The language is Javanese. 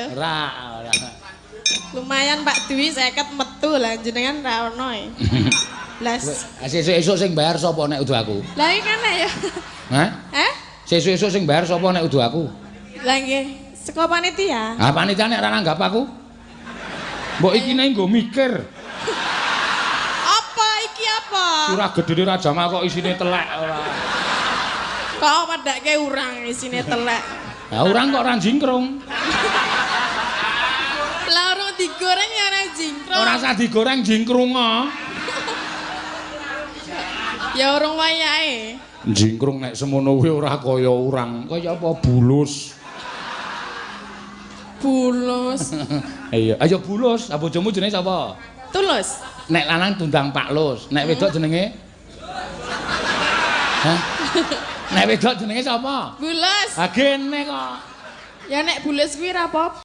ya. Ora, ora. Lumayan Pak Dwi 50 metu lah jenengan ra ono e. Blas. Sesuk-esuk sing bayar sapa nek udu aku? Lah iki kan ya. Hah? Eh? Sesuk-esuk sing bayar sapa nek udu aku? Lah nggih, saka panitia. Ah panitia nek ora nanggap aku. Mbok iki nek nggo mikir. Apa iki apa? Surah gedene Raja Mah kok isine telek ora. Kok padake urang isine telek. Lah urang kok ora jingkrung. Lah urung digoreng ya ora jingkrung. Ora usah digoreng jingkrung kok. Ya urung wayahe. Jingkrung nek semono kuwi ora kaya urang, kaya apa bulus. Bulus. Iya, ayo bulus. Ah bojomu jenenge sapa? Tulus. Nek lanang tundang Pak Lus, nek wedok jenenge? Hah? Nek wedok jenenge sapa? Bulus. Ha gene kok. Ya nek bulus kuwi ora apa-apa.